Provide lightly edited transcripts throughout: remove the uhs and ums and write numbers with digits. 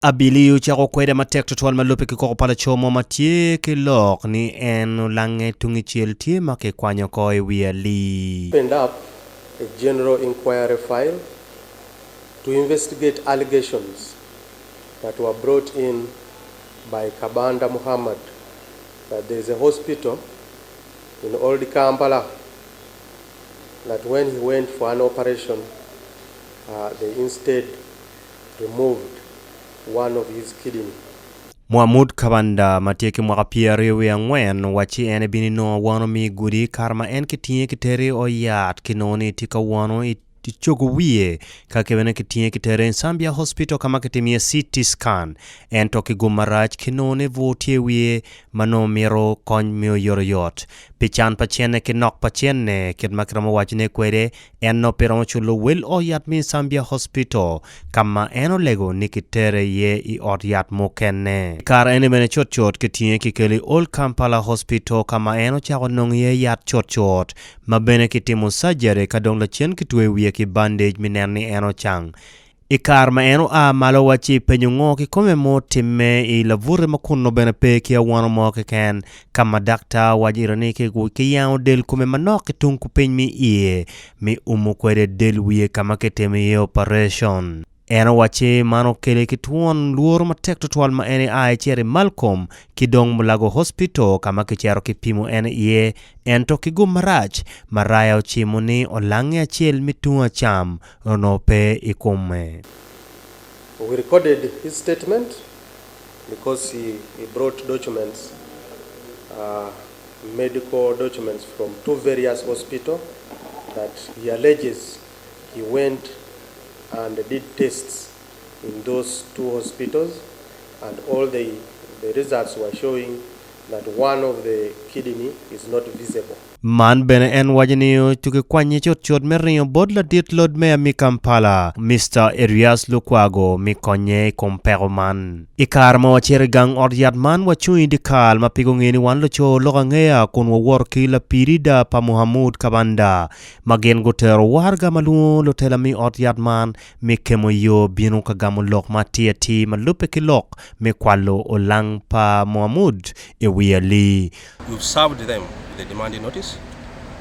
Abili ocako kwede matek tutwal ma lubbe ki koko pa laco mo ma tye ki lok ni en olange tung icel tye ma kikwanyo oko i wi alii. Opened up a general inquiry file to investigate allegations that were brought in by Kabanda Muhammad that there is a hospital in Old Kampala that when he went for an operation they instead removed one of his kidney. Muamud Kabanda ma tye ki mwaka 24 owacci en ebino inongo awano mi i gudi i kare ma en kitinge kitere i ot yat kinongo ni etye ka wano i cogo wiye ka kibene kitinge kitere i Nsambya Hospital ka ma kitimo iye CT scan ento ki gum marac kinongo ni bur tye i wiye ma nongo mito kony me oyotoyot pi can pa cene ki nok pa cene kit ma kiromo wacone kwede En nongo pe romo culo wel ot yat me Nsambya Hospital ka ma en olego ni kitere iye i ot yat mukene. I kare eni bene cutcut kitinge kikelo i Old Kampala Hospital ka ma en ocako nongo iye yat cutcut ma bene kitimo surgery ka dong lacen kitweyo wiye ki bandage me neno ni en ocang. I kare ma en oa malo owacci penyo ngo kikome ma otimme i labute ma kunnu bene pe ki awano mo keken, ka ma daktar owaco ite ni kiyango del kome manok ki tung kupiny me iye me umo kwede del wiye ka ma kitimo iye operation. En owacci man okele ki twon lworo matek tutwal ma en ea ecito i Malcolm ki dong Mulago Hospital ka ma kicito kipimo en iye ento ki gum marac, Maraya ocimo ni olange acel me tung acam onongo pe i kome. We recorded his statement because he brought documents, medical documents from two various hospital that he alleges he went and did tests in those two hospitals and all the results were showing that one of the kidney is not visible. Man bene en waco ni otuki kwanye cutcut me ringo bot ladit lod meya me Kampala, Mister Erias Lukwago me konye i kom peko man. I kare ma wacito i gang ot yat man wacung i dyekal ma pe gungeyo ni wan luco lok angeya kun wawoto ki lapirida pa Muhammud Kabanda ma gin gutero waraga ma lwongo lutela me ot yat man me kemo yo bino ka gamo lok ma atir atir ma lubbe ki lok me kwalo olang pa Muhammud i wi alii. We've served them with a demand notice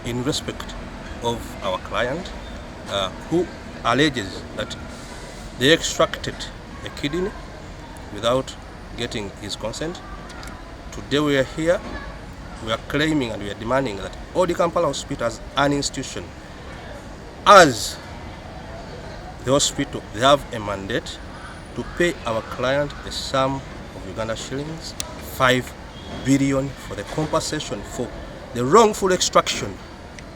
in respect of our client who alleges that they extracted a kidney without getting his consent. Today we are here, we are claiming and we are demanding that Old Kampala Hospital as an institution, as the hospital, they have a mandate to pay our client a sum of Uganda shillings 5 billion for the compensation for the wrongful extraction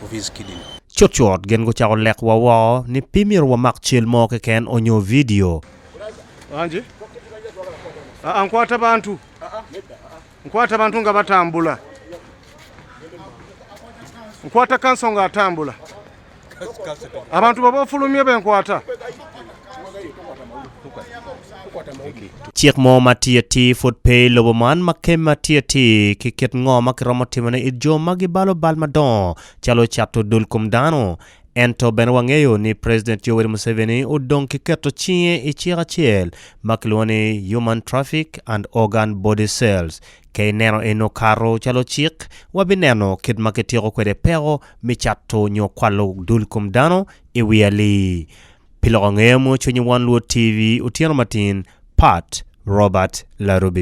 of his kidney. Cutcut gin gucako lekwa woko ni pe myero wamak cal mo keken onyo vidio. Wangi? Aa, nkwata bantu. Nkwata bantu nga batambula. Nkwata kanso nga atambula. Abantu baba ofulumye benkwata. Cik mo ma tye atir pud pe i lobo man ma kemme atir atir ki kit ngo ma kiromo timone i jo ma gibalo bal madongo calo cato dul kom dano. Ento bene wangeyo ni President Yoweri Museveni odong ki keto cinge i cik acel ma kilwongo ni Human Traffic and Organ Body Sales. Ka ineno en okato calo cik, wabineno kit ma kityeko kwede peko me cato nyo kwalo dul kom dano i wi alii. Pi loko angeya mo cwinyi One Luo TV otyeno matin, Pat Robert Larubi.